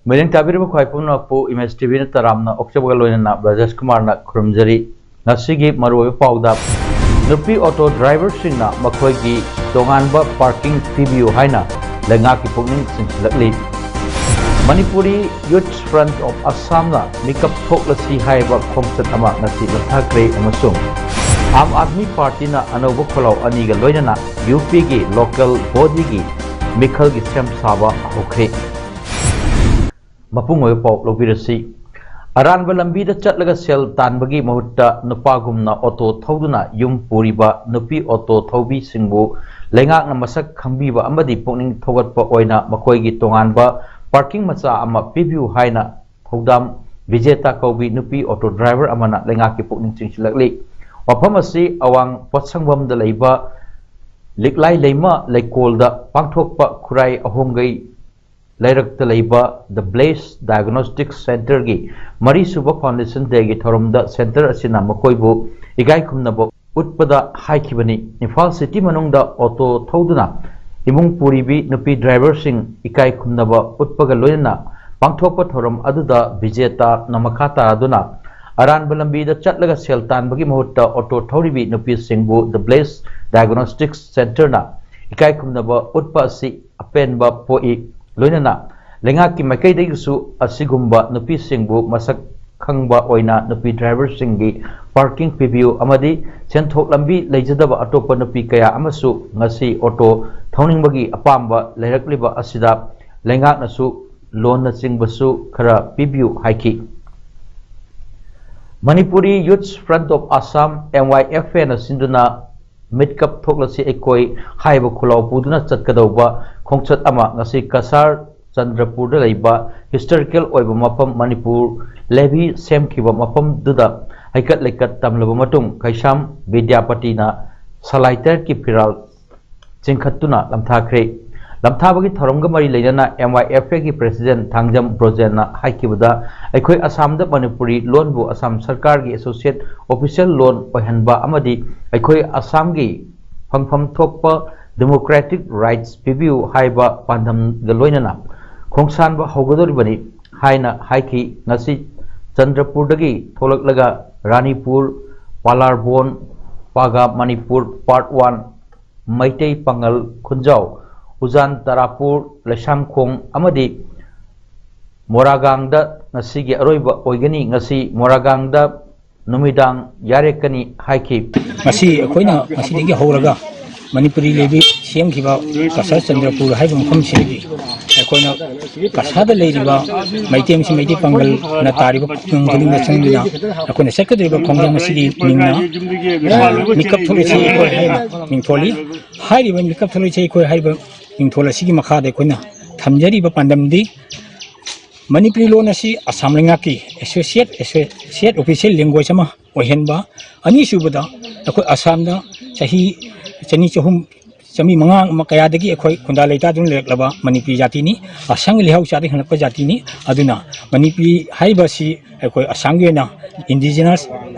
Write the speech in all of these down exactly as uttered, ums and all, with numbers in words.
ꯃꯤꯠꯌꯦꯡ ꯇꯥꯕꯤꯔꯤꯕ ꯈ꯭ꯋꯥꯏ ꯄꯨꯝꯅꯃꯛꯄꯨ ꯏꯃꯦꯖ ꯇꯤ ꯚꯤꯅ ꯇꯔꯥꯝꯅ ꯑꯣꯛꯆꯕꯒ ꯂꯣꯏꯅꯅ ꯕ꯭ꯔꯖꯦꯁ ꯀꯨꯃꯥꯔꯅ ꯈꯨꯔꯨꯝꯖꯔꯤ꯫ ꯉꯁꯤꯒꯤ ꯃꯔꯨꯑꯣꯏꯕ ꯄꯥꯎꯗ, ꯅꯨꯄꯤ ꯑꯣꯇꯣ ꯗ꯭ꯔꯥꯏꯚꯔꯁꯤꯡꯅ ꯃꯈꯣꯏꯒꯤ ꯇꯣꯉꯥꯟꯕ ꯄꯥꯔꯀꯤꯡ ꯄꯤꯕꯤꯌꯨ ꯍꯥꯏꯅ ꯂꯩꯉꯥꯛꯀꯤ ꯄꯨꯛꯅꯤꯡ ꯆꯤꯡꯁꯤꯜꯂꯛꯂꯤ꯫ ꯃꯅꯤꯄꯨꯔꯤ ꯌꯨꯠ ꯐ꯭ꯔꯟꯠ ꯑꯣꯐ ꯑꯁꯥꯝꯅ ꯃꯤꯀꯞ ꯊꯣꯛꯂꯁꯤ ꯍꯥꯏꯕ ꯈꯣꯡꯆꯠ ꯑꯃ ꯉꯁꯤ ꯂꯧꯊꯈ꯭ꯔꯦ ꯑꯃꯁꯨꯡ ꯑꯥꯝ ꯑꯥꯗꯃꯤ ꯄꯥꯔꯇꯤꯅ ꯑꯅꯧꯕ ꯈꯣꯜꯂꯥꯎ ꯑꯅꯤꯒ ꯂꯣꯏꯅꯅ ꯌꯨ ꯄꯤꯒꯤ ꯂꯣꯀꯦꯜ ꯕꯣꯗꯤꯒꯤ ꯃꯤꯈꯜꯒꯤ ꯁꯦꯝ ꯁꯥꯕ ꯍꯧꯈ꯭ꯔꯦ꯫ ꯃꯄꯨꯡ ꯑꯣꯏꯕ ꯄꯥꯎ ꯂꯧꯕꯤꯔꯁꯤ꯫ ꯑꯔꯥꯟꯕ ꯂꯝꯕꯤꯗ ꯆꯠꯂꯒ ꯁꯦꯜ ꯇꯥꯟꯕꯒꯤ ꯃꯍꯨꯠꯇ ꯅꯨꯄꯥꯒꯨꯝꯅ ꯑꯣꯇꯣ ꯊꯧꯗꯨꯅ ꯌꯨꯝ ꯄꯨꯔꯤꯕ ꯅꯨꯄꯤ ꯑꯣꯇꯣ ꯊꯧꯕꯤꯁꯤꯡꯕꯨ ꯂꯩꯉꯥꯛꯅ ꯃꯁꯛ ꯈꯪꯕꯤꯕ ꯑꯃꯗꯤ ꯄꯨꯛꯅꯤꯡ ꯊꯧꯒꯠꯄ ꯑꯣꯏꯅ ꯃꯈꯣꯏꯒꯤ ꯇꯣꯉꯥꯟꯕ ꯄꯥꯔꯀꯤꯡ ꯃꯆꯥ ꯑꯃ ꯄꯤꯕꯤꯌꯨ ꯍꯥꯏꯅ ꯊꯧꯗꯥꯝ ꯕꯤꯖꯦꯇꯥ ꯀꯧꯕꯤ ꯅꯨꯄꯤ ꯑꯣꯇꯣ ꯗ꯭ꯔꯥꯏꯚꯔ ꯑꯃꯅ ꯂꯩꯉꯥꯛꯀꯤ ꯄꯨꯛꯅꯤꯡ ꯆꯤꯡꯁꯤꯜꯂꯛꯂꯤ꯫ ꯋꯥꯐꯝ ꯑꯁꯤ ꯑꯋꯥꯡ ꯄꯣꯠꯁꯪꯕꯝꯗ ꯂꯩꯕ ꯂꯤꯛꯂꯥꯏ ꯂꯩꯃ ꯂꯩꯀꯣꯜꯗ ꯄꯥꯡꯊꯣꯛꯄ ꯈꯨꯔꯥꯏ ꯑꯍꯣꯡꯒꯩ ꯂꯩꯔꯛꯇ ꯂꯩꯕ The Blaze Diagnostic Centreꯒꯤ ꯃꯔꯤꯁꯨꯕ Foundation Dayꯒꯤ ꯊꯧꯔꯝꯗ centre ꯑꯁꯤꯅ ꯃꯈꯣꯏꯕꯨ ꯏꯀꯥꯏ ꯈꯨꯝꯅꯕ ꯎꯠꯄꯗ ꯍꯥꯏꯈꯤꯕꯅꯤ꯫ ꯏꯝꯐꯥꯜ city ꯃꯅꯨꯡꯗ ꯑꯣꯇꯣ ꯊꯧꯗꯨꯅ ꯏꯃꯨꯡ ꯄꯨꯔꯤꯕꯤ ꯅꯨꯄꯤ ꯗ꯭ꯔꯥꯏꯚꯔꯁꯤꯡ ꯏꯀꯥꯏ ꯈꯨꯝꯅꯕ ꯎꯠꯄꯒ ꯂꯣꯏꯅꯅ ꯄꯥꯡꯊꯣꯛꯄ ꯊꯧꯔꯝ ꯑꯗꯨꯗ ꯕꯤꯖꯦꯇꯥꯅ ꯃꯈꯥ ꯇꯥꯗꯨꯅ ꯑꯔꯥꯟꯕ ꯂꯝꯕꯤꯗ ꯆꯠꯂꯒ ꯁꯦꯜ ꯇꯥꯟꯕꯒꯤ ꯃꯍꯨꯠꯇ ꯑꯣꯇꯣ ꯊꯧꯔꯤꯕꯤ ꯅꯨꯄꯤꯁꯤꯡꯕꯨ The Blaze Diagnostic Centreꯅ ꯏꯀꯥꯏ ꯈꯨꯝꯅꯕ ꯎꯠꯄ ꯑꯁꯤ ꯑꯄꯦꯟꯕ ꯄꯣꯛꯏ꯫ ꯂꯣꯏꯅꯅ ꯂꯩꯉꯥꯛꯀꯤ ꯃꯥꯏꯀꯩꯗꯒꯤꯁꯨ ꯑꯁꯤꯒꯨꯝꯕ ꯅꯨꯄꯤꯁꯤꯡꯕꯨ ꯃꯁꯛ ꯈꯪꯕ ꯑꯣꯏꯅ ꯅꯨꯄꯤ ꯗ꯭ꯔꯥꯏꯚꯔꯁꯤꯡꯒꯤ ꯄꯥꯔꯀꯤꯡ ꯄꯤꯕꯤꯌꯨ ꯑꯃꯗꯤ ꯁꯦꯟꯊꯣꯛ ꯂꯝꯕꯤ ꯂꯩꯖꯗꯕ ꯑꯇꯣꯞꯄ ꯅꯨꯄꯤ ꯀꯌꯥ ꯑꯃꯁꯨ ꯉꯁꯤ ꯑꯣꯇꯣ ꯊꯧꯅꯤꯡꯕꯒꯤ ꯑꯄꯥꯝꯕ ꯂꯩꯔꯛꯂꯤꯕ ꯑꯁꯤꯗ ꯂꯩꯉꯥꯛꯅꯁꯨ ꯂꯣꯟꯅꯆꯤꯡꯕꯁꯨ ꯈꯔ ꯄꯤꯕꯤꯌꯨ ꯍꯥꯏꯈꯤ꯫ Manipuri youths front of Assam, M Y F Aꯅ ꯁꯤꯟꯗꯨꯅ ꯃꯤꯠꯀꯞ ꯊꯣꯛꯂꯁꯤ ꯑꯩꯈꯣꯏ ꯍꯥꯏꯕ ꯈꯨꯜꯂꯥꯎ ꯄꯨꯗꯨꯅ ꯆꯠꯀꯗꯧꯕ ꯈꯣꯡꯆꯠ ꯑꯃ ꯉꯁꯤ ꯀꯁꯥꯔ ꯆꯟꯗ꯭ꯔꯄꯨꯔꯗ ꯂꯩꯕ ꯍꯤꯁꯇꯣꯔꯤꯀꯦꯜ ꯑꯣꯏꯕ ꯃꯐꯝ ꯃꯅꯤꯄꯨꯔ ꯂꯦꯚꯤ ꯁꯦꯝꯈꯤꯕ ꯃꯐꯝꯗꯨꯗ ꯍꯩꯀꯠ ꯂꯩꯀꯠ ꯇꯝꯂꯕ ꯃꯇꯨꯡ ꯀꯩꯁꯥꯝ ꯕꯤꯗ꯭ꯌꯥꯄꯇꯤꯅ ꯁꯂꯥꯏ ꯇꯔꯦꯠꯀꯤ ꯐꯤꯔꯥꯜ ꯆꯤꯡꯈꯠꯇꯨꯅ ꯂꯝꯊꯥꯈ꯭ꯔꯦ꯫ ꯂꯝꯊꯥꯕꯒꯤ ꯊꯧꯔꯝꯒ ꯃꯔꯤ ꯂꯩꯅꯅ ꯑꯦꯝ ꯋꯥꯏ ꯑꯦꯐ ꯑꯦꯒꯤ ꯄ꯭ꯔꯦꯁꯤꯗꯦꯟꯠ ꯊꯥꯡꯖꯝ ꯕ꯭ꯔꯣꯖꯦꯟꯅ ꯍꯥꯏꯈꯤꯕꯗ, ꯑꯩꯈꯣꯏ ꯑꯁꯥꯝꯗ ꯃꯅꯤꯄꯨꯔꯤ ꯂꯣꯟꯕꯨ ꯑꯁꯥꯝ ꯁꯔꯀꯥꯔꯒꯤ ꯑꯦꯁꯣꯁꯤꯌꯦꯠ ꯑꯣꯐꯤꯁꯤꯌꯦꯜ ꯂꯣꯟ ꯑꯣꯏꯍꯟꯕ ꯑꯃꯗꯤ ꯑꯩꯈꯣꯏ ꯑꯁꯥꯝꯒꯤ ꯐꯪꯐꯝ ꯊꯣꯛꯄ ꯗꯦꯃꯣꯀ꯭ꯔꯦꯇꯤꯛ ꯔꯥꯏꯠꯁ ꯄꯤꯕꯤꯌꯨ ꯍꯥꯏꯕ ꯄꯥꯟꯗꯝꯒ ꯂꯣꯏꯅꯅ ꯈꯣꯡꯁꯥꯟꯕ ꯍꯧꯒꯗꯧꯔꯤꯕꯅꯤ ꯍꯥꯏꯅ ꯍꯥꯏꯈꯤ꯫ ꯉꯁꯤ ꯆꯟꯗ꯭ꯔꯄꯨꯔꯗꯒꯤ ꯊꯣꯛꯂꯛꯂꯒ ꯔꯥꯅꯤꯄꯨꯔ, ꯄꯥꯂꯥꯔꯕꯣꯟ, ꯄꯥꯒꯥ ꯃꯅꯤꯄꯨꯔ ꯄꯥꯔꯠ ꯋꯥꯟ, ꯃꯩꯇꯩ ꯄꯥꯉꯜ ꯈꯨꯟꯖꯥꯎ, ꯎꯖꯥꯟ ꯇꯔꯥꯄꯨꯔ, ꯂꯩꯁꯥꯡꯈꯣꯡ ꯑꯃꯗꯤ ꯃꯣꯔꯥꯒꯥꯡꯗ ꯉꯁꯤꯒꯤ ꯑꯔꯣꯏꯕ ꯑꯣꯏꯒꯅꯤ꯫ ꯉꯁꯤ ꯃꯣꯔꯥꯒꯥꯡꯗ ꯅꯨꯃꯤꯗꯥꯡ ꯌꯥꯔꯦꯛꯀꯅꯤ ꯍꯥꯏꯈꯤ꯫ ꯉꯁꯤ ꯑꯩꯈꯣꯏꯅ ꯉꯁꯤꯗꯒꯤ ꯍꯧꯔꯒ ꯃꯅꯤꯄꯨꯔꯤ ꯂꯦꯚꯤ ꯁꯦꯝꯈꯤꯕ ꯀꯁꯥꯔ ꯆꯟꯗ꯭ꯔꯄꯨꯔ ꯍꯥꯏꯕ ꯃꯐꯝꯁꯤꯗꯒꯤ ꯑꯩꯈꯣꯏꯅ ꯀꯁꯥꯔꯗ ꯂꯩꯔꯤꯕ ꯃꯩꯇꯩ ꯑꯃꯁꯨꯡ ꯃꯩꯇꯩ ꯄꯥꯡꯒꯜꯅ ꯇꯥꯔꯤꯕ ꯈꯨꯡꯒꯪ ꯈꯨꯗꯤꯡꯗ ꯆꯪꯗꯨꯅ ꯑꯩꯈꯣꯏꯅ ꯆꯠꯀꯗꯧꯔꯤꯕ ꯈꯣꯡꯖꯪ ꯑꯁꯤꯒꯤ ꯃꯤꯡꯅ, ꯑ, ꯃꯤꯀꯞ ꯊꯣꯛꯂꯁꯤ ꯑꯩꯈꯣꯏ ꯍꯥꯏꯅ ꯃꯤꯡꯊꯣꯜꯂꯤ꯫ ꯍꯥꯏꯔꯤꯕ ꯃꯤꯀꯞ ꯊꯣꯛꯂꯁꯤ ꯑꯩꯈꯣꯏ ꯍꯥꯏꯔꯤꯕ ꯃꯤꯡꯊꯣꯜ ꯑꯁꯤꯒꯤ ꯃꯈꯥꯗ ꯑꯩꯈꯣꯏꯅ ꯊꯝꯖꯔꯤꯕ ꯄꯥꯟꯗꯝꯗꯤ ꯃꯅꯤꯄꯨꯔꯤ ꯂꯣꯟ ꯑꯁꯤ ꯑꯁꯥꯝ ꯂꯩꯉꯥꯛꯀꯤ ꯑꯦꯁꯣꯁꯤꯌꯦꯠ, ꯑꯦꯁꯣꯁꯤꯌꯦꯠ ꯑꯣꯐꯤꯁꯤꯌꯦꯜ ꯂꯦꯡꯒ꯭ꯋꯦꯖ ꯑꯃ ꯑꯣꯏꯍꯟꯕ꯫ ꯑꯅꯤꯁꯨꯕꯗ, ꯑꯩꯈꯣꯏ ꯑꯁꯥꯝꯗ ꯆꯍꯤ ꯆꯅꯤ, ꯆꯍꯨꯝ, ꯆꯥꯃꯔꯤ, ꯃꯉꯥ ꯑꯃ ꯀꯌꯥꯗꯒꯤ ꯑꯩꯈꯣꯏ ꯈꯨꯟꯗꯥ ꯂꯩꯇꯥꯗꯨꯅ ꯂꯩꯔꯛꯂꯕ ꯃꯅꯤꯄꯨꯔꯤ ꯖꯥꯇꯤꯅꯤ꯫ ꯑꯁꯥꯝꯒꯤ ꯂꯩꯍꯥꯎ ꯆꯥꯗꯒꯤ ꯍꯦꯟꯒꯠꯄ ꯖꯥꯇꯤꯅꯤ꯫ ꯑꯗꯨꯅ ꯃꯅꯤꯄꯨꯔꯤ ꯍꯥꯏꯔꯤꯕ ꯑꯁꯤ ꯑꯩꯈꯣꯏ ꯑꯁꯥꯝꯒꯤ ꯑꯣꯏꯅ ꯏꯟꯗꯤꯖꯤꯅꯁ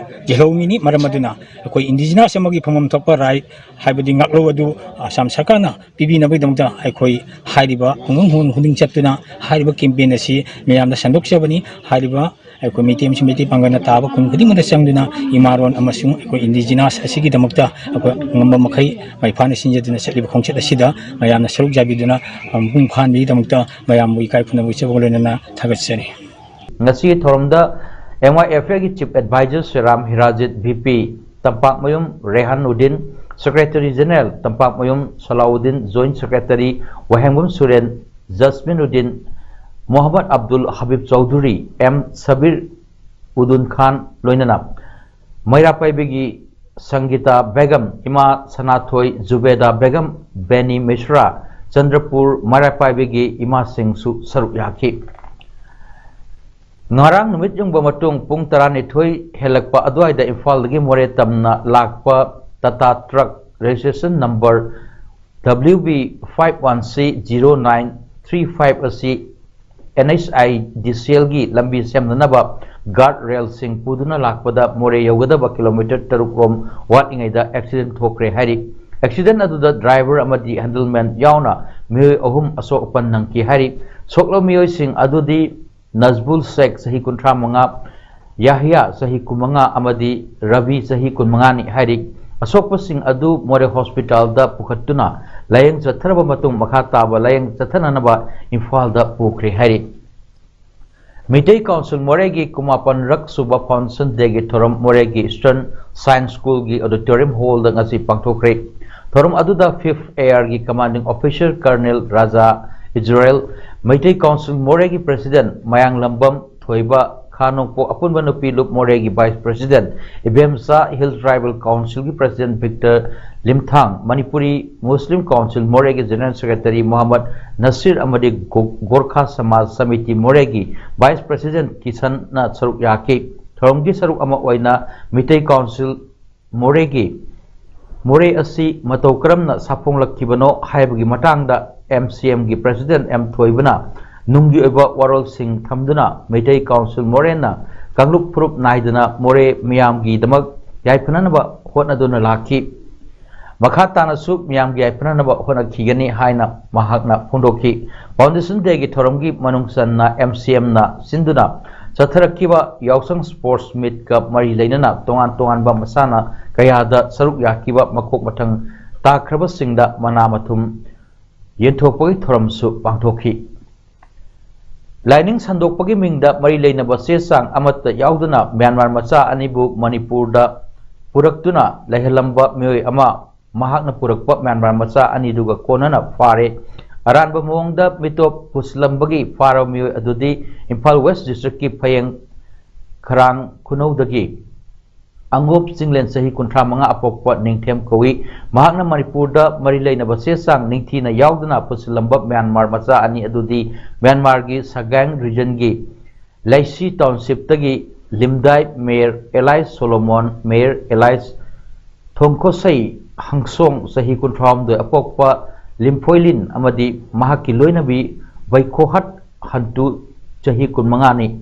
ꯖꯤꯂꯧꯃꯤꯅꯤ꯫ ꯃꯔꯝ ꯑꯗꯨꯅ ꯑꯩꯈꯣꯏ ꯏꯟꯗꯤꯖꯤꯅꯁ ꯑꯃꯒꯤ ꯐꯪꯐꯝ ꯊꯣꯛꯄ ꯔꯥꯏꯠ ꯍꯥꯏꯕꯗꯤ ꯉꯥꯛꯂꯧ ꯑꯗꯨ ꯑꯁꯥꯝ ꯁꯔꯀꯥꯔꯅ ꯄꯤꯕꯤꯅꯕꯒꯤꯗꯃꯛꯇ ꯑꯩꯈꯣꯏ ꯍꯥꯏꯔꯤꯕ ꯈꯨꯡꯒꯪ ꯈꯨꯡꯒꯪ ꯈꯨꯗꯤꯡ ꯆꯠꯇꯨꯅ ꯍꯥꯏꯔꯤꯕ ꯀꯦꯝꯄꯦꯟ ꯑꯁꯤ ꯃꯌꯥꯝꯗ ꯁꯟꯗꯣꯛꯆꯕꯅꯤ꯫ ꯍꯥꯏꯔꯤꯕ ꯑꯩꯈꯣꯏ ꯃꯩꯇꯩ ꯑꯃꯁꯨꯡ ꯃꯩꯇꯩ ꯄꯥꯡꯒꯜꯅ ꯇꯥꯕ ꯈꯨꯟ ꯈꯨꯗꯤꯡꯃꯛꯇ ꯆꯪꯗꯨꯅ ꯏꯃꯥꯔꯣꯟ ꯑꯃꯁꯨꯡ ꯑꯩꯈꯣꯏ ꯏꯟꯗꯤꯖꯤꯅꯁ ꯑꯁꯤꯒꯤꯗꯃꯛꯇ ꯑꯩꯈꯣꯏ ꯉꯝꯕ ꯃꯈꯩ ꯃꯥꯏ ꯄꯥꯛꯅ ꯁꯤꯟꯖꯗꯨꯅ ꯆꯠꯂꯤꯕ ꯈꯣꯡꯆꯠ ꯑꯁꯤꯗ ꯃꯌꯥꯝꯅ ꯁꯔꯨꯛ ꯌꯥꯕꯤꯗꯨꯅ ꯃꯄꯨꯡ ꯐꯥꯍꯟꯕꯒꯤꯗꯃꯛꯇ ꯃꯌꯥꯝꯕꯨ ꯏꯀꯥꯏ ꯈꯨꯝꯅꯕ ꯎꯠꯆꯕꯒ ꯂꯣꯏꯅꯅ ꯊꯥꯒꯠꯆꯔꯤ꯫ ꯉꯁꯤꯒꯤ ꯊꯧꯔꯝꯗ ꯑꯦꯝ ꯋꯥꯏ ꯑꯦꯐ ꯑꯦꯒꯤ chief advisor Seram Hirajit V P, Tampakmayum Rehan Uddin, secretary general Tampakmayum Salauddin, joint secretary Wahengbam Suren, Jasmin Uddin, Mohammad Abdul Habib Chowdhury, M Sabir Uddin Khan ꯂꯣꯏꯅꯅ ꯃꯩꯔꯥ ꯄꯥꯏꯕꯤꯒꯤ ꯁꯪꯒꯤꯇꯥ ꯕꯦꯒꯝ, ꯏꯃꯥ ꯁꯅꯥꯊꯣꯏ, ꯖꯨꯕꯦꯗꯥ ꯕꯦꯒꯝ, ꯕꯦꯅꯤ ꯃꯤꯁ꯭ꯔꯥ, ꯆꯟꯗ꯭ꯔꯄꯨꯔ ꯃꯩꯔꯥꯄꯥꯏꯕꯤꯒꯤ ꯏꯃꯥꯁꯤꯡꯁꯨ ꯁꯔꯨꯛ ꯌꯥꯈꯤ꯫ ꯉꯔꯥꯡ ꯅꯨꯃꯤꯠ ꯌꯨꯡꯕ ꯃꯇꯨꯡ ꯄꯨꯡ ꯇꯔꯥꯅꯤꯊꯣꯏ ꯍꯦꯜꯂꯛꯄ ꯑꯗꯨꯋꯥꯏꯗ ꯏꯝꯐꯥꯜꯗꯒꯤ ꯃꯣꯔꯦ ꯇꯝꯅ ꯂꯥꯛꯄ Tata truck registration number W B five one C zero nine three five ꯑꯁꯤ N H I D C Lꯒꯤ ꯂꯝꯕꯤ ꯁꯦꯝꯅꯅꯕ guard railꯁꯤꯡ ꯄꯨꯗꯨꯅ ꯂꯥꯛꯄꯗ ꯃꯣꯔꯦ ꯌꯧꯒꯗꯕ ꯀꯤꯂꯣꯃꯤꯇꯔ ꯇꯔꯨꯛ ꯔꯣꯝ ꯋꯥꯠꯂꯤꯉꯩꯗ accident ꯊꯣꯛꯈ꯭ꯔꯦ ꯍꯥꯏꯔꯤ꯫ Accident ꯑꯗꯨꯗ driver ꯑꯃꯗꯤ handleman ꯌꯥꯎꯅ ꯃꯤꯑꯣꯏ ꯑꯍꯨꯝ ꯑꯁꯣꯛ ꯑꯄꯟ ꯅꯪꯈꯤ ꯍꯥꯏꯔꯤ꯫ ꯁꯣꯛꯂꯕ ꯃꯤꯑꯣꯏꯁꯤꯡ ꯑꯗꯨꯗꯤ ꯅꯖꯕꯨꯜ ꯁꯦꯈ, ꯆꯍꯤ ꯀꯨꯟꯊ꯭ꯔꯥ ꯃꯉꯥ, ꯌꯥꯍꯤꯌꯥ, ꯆꯍꯤ ꯀꯨꯟꯃꯉꯥ, ꯑꯃꯗꯤ ꯔꯕꯤ, ꯆꯍꯤ ꯀꯨꯟꯃꯉꯥꯅꯤ ꯍꯥꯏꯔꯤ꯫ ꯑꯁꯣꯛꯄꯁꯤꯡ ꯑꯗꯨ ꯃꯣꯔꯦ ꯍꯣꯁꯄꯤꯇꯥꯜꯗ ꯄꯨꯈꯠꯇꯨꯅ ꯂꯥꯌꯦꯡ ꯆꯠꯊꯔꯕ ꯃꯇꯨꯡ ꯃꯈꯥ ꯇꯥꯕ ꯂꯥꯌꯦꯡ ꯆꯠꯊꯅꯅꯕ ꯏꯝꯐꯥꯜꯗ ꯄꯨꯈ꯭ꯔꯦ ꯍꯥꯏꯔꯤ꯫ ꯃꯤꯇꯩ ꯀꯥꯎꯟꯁꯤꯜ ꯃꯣꯔꯦꯒꯤ ꯀꯨꯟꯃꯥꯄꯟꯔꯛ ꯁꯨꯕ Foundation Dayꯒꯤ ꯊꯧꯔꯝ ꯃꯣꯔꯦꯒꯤ Eastern Science Schoolꯒꯤ auditorium hallꯗ ꯉꯁꯤ ꯄꯥꯡꯊꯣꯛꯈ꯭ꯔꯦ꯫ ꯊꯧꯔꯝ ꯑꯗꯨꯗ Fifth Airꯒꯤ commanding officer Colonel ꯔꯥꯖꯥ ꯏꯖꯔꯦꯜ, ꯃꯩꯇꯩ ꯀꯥꯎꯟꯁꯤꯜ ꯃꯣꯔꯦꯒꯤ president ꯃꯌꯥꯡꯂꯝꯕꯝ ꯊꯣꯏꯕ, ꯈꯥ ꯅꯣꯡꯄꯣꯛ ꯑꯄꯨꯟꯕ ꯅꯨꯄꯤ ꯂꯨꯞ ꯃꯣꯔꯦꯒꯤ vice president ꯏꯕꯦꯝꯆꯥ, Hill Tribal Councilꯒꯤ president Victor ꯂꯤꯝꯊꯥꯡ, Manipuri Muslim Council ꯃꯣꯔꯦꯒꯤ general secretary ꯃꯣꯍꯝꯃꯗ ꯅꯁꯤꯔ ꯑꯃꯗꯤ ꯒꯣ-, ꯒꯣꯔꯈꯥ ꯁꯃꯥꯖ ꯁꯃꯤꯇꯤ ꯃꯣꯔꯦꯒꯤ vice president ꯀꯤꯁꯟꯅ ꯁꯔꯨꯛ ꯌꯥꯈꯤ꯫ ꯊꯧꯔꯝꯒꯤ ꯁꯔꯨꯛ ꯑꯃ ꯑꯣꯏꯅ ꯃꯤꯇꯩ ꯀꯥꯎꯟꯁꯤꯜ ꯃꯣꯔꯦꯒꯤ, ꯃꯣꯔꯦ ꯑꯁꯤ ꯃꯇꯧ ꯀꯔꯝꯅ ꯁꯥꯐꯣꯡꯂꯛꯈꯤꯕꯅꯣ ꯍꯥꯏꯕꯒꯤ ꯃꯇꯥꯡꯗ M C Mꯒꯤ president M ꯊꯣꯏꯕꯅ ꯅꯨꯡꯒꯤ ꯑꯣꯏꯕ ꯋꯥꯔꯣꯜꯁꯤꯡ ꯊꯝꯗꯨꯅ ꯃꯩꯇꯩ ꯀꯥꯎꯟꯁꯤꯜ ꯃꯣꯔꯦꯅ ꯀꯥꯡꯂꯨꯞ ꯐꯨꯔꯨꯞ ꯅꯥꯏꯗꯅ ꯃꯣꯔꯦ ꯃꯤꯌꯥꯝꯒꯤꯗꯃꯛ ꯌꯥꯏꯐꯅꯅꯕ ꯍꯣꯠꯅꯗꯨꯅ ꯂꯥꯛꯈꯤ꯫ ꯃꯈꯥ ꯇꯥꯅꯁꯨ ꯃꯤꯌꯥꯝꯒꯤ ꯌꯥꯏꯐꯅꯅꯕ ꯍꯣꯠꯅꯈꯤꯒꯅꯤ ꯍꯥꯏꯅ ꯃꯍꯥꯛꯅ ꯐꯣꯡꯗꯣꯛꯈꯤ꯫ Foundation Dayꯒꯤ ꯊꯧꯔꯝꯒꯤ ꯃꯅꯨꯡ ꯆꯟꯅ M C Mꯅ ꯁꯤꯟꯗꯨꯅ ꯆꯠꯊꯔꯛꯈꯤꯕ ꯌꯥꯎꯁꯪ sports meetꯀ ꯃꯔꯤ ꯂꯩꯅꯅ ꯇꯣꯉꯥꯟ ꯇꯣꯉꯥꯟꯕ ꯃꯁꯥꯟꯅ ꯀꯌꯥꯗ ꯁꯔꯨꯛ ꯌꯥꯈꯤꯕ ꯃꯈꯣꯛ ꯃꯊꯪ ꯇꯥꯈ꯭ꯔꯕꯁꯤꯡꯗ ꯃꯅꯥ ꯃꯊꯨꯝ ꯌꯦꯟꯊꯣꯛꯄꯒꯤ ꯊꯧꯔꯝꯁꯨ ꯄꯥꯡꯊꯣꯛꯈꯤ꯫ ꯂꯥꯏꯅꯤꯡ ꯁꯟꯗꯣꯛꯄꯒꯤ ꯃꯤꯡꯗ ꯃꯔꯤ ꯂꯩꯅꯕ ꯆꯦ ꯆꯥꯡ ꯑꯃꯠꯇ ꯌꯥꯎꯗꯅ ꯃ꯭ꯌꯥꯟꯃꯥꯔ ꯃꯆꯥ ꯑꯅꯤꯕꯨ ꯃꯅꯤꯄꯨꯔꯗ ꯄꯨꯔꯛꯇꯨꯅ ꯂꯩꯍꯜꯂꯝꯕ ꯃꯤꯑꯣꯏ ꯑꯃ ꯃꯍꯥꯛꯅ ꯄꯨꯔꯛꯄ ꯃ꯭ꯌꯥꯟꯃꯥꯔ ꯃꯆꯥ ꯑꯅꯤꯗꯨꯒ ꯀꯣꯟꯅꯅ ꯐꯥꯔꯦ꯫ ꯑꯔꯥꯟꯕ ꯃꯑꯣꯡꯗ ꯃꯤꯇꯣꯞ ꯄꯨꯁꯤꯜꯂꯝꯕꯒꯤ ꯐꯥꯔꯕ ꯃꯤꯑꯣꯏ ꯑꯗꯨꯗꯤ ꯏꯝꯐꯥꯜ West Districtꯀꯤ ꯐꯌꯦꯡ ꯈꯔꯥꯡ ꯈꯨꯅꯧꯗꯒꯤ ꯑꯉꯣꯞ ꯆꯤꯡꯂꯦꯟ, ꯆꯍꯤ ꯀꯨꯟꯊ꯭ꯔꯥ ꯃꯉꯥ, ꯑꯄꯣꯛꯄ ꯅꯤꯡꯊꯦꯝ ꯀꯧꯏ꯫ ꯃꯍꯥꯛꯅ ꯃꯅꯤꯄꯨꯔꯗ ꯃꯔꯤ ꯂꯩꯅꯕ ꯆꯦ ꯆꯥꯡ ꯅꯤꯡꯊꯤꯅ ꯌꯥꯎꯗꯅ ꯄꯨꯁꯤꯜꯂꯝꯕ ꯃ꯭ꯌꯥꯟꯃꯥꯔ ꯃꯆꯥ ꯑꯅꯤ ꯑꯗꯨꯗꯤ ꯃ꯭ꯌꯥꯟꯃꯥꯔꯒꯤ ꯁꯒꯥꯡ ꯔꯤꯖꯟꯒꯤ ꯂꯩꯁꯤ ꯇꯥꯎꯟꯁꯤꯞꯇꯒꯤ ꯂꯤꯝꯗꯥꯏ mayor Elias Solomon, mayor Elias Thongkhosei ꯍꯪꯁꯣꯡ, ꯆꯍꯤ ꯀꯨꯟꯊ꯭ꯔꯥꯍꯨꯝꯗꯣꯏ, ꯑꯄꯣꯛꯄ ꯂꯤꯝꯐꯣꯏꯂꯤꯟ ꯑꯃꯗꯤ ꯃꯍꯥꯛꯀꯤ ꯂꯣꯏꯅꯕꯤ ꯕꯩꯈꯣꯍꯠ ꯍꯟꯇꯨ, ꯆꯍꯤ ꯀꯨꯟꯃꯉꯥꯅꯤ꯫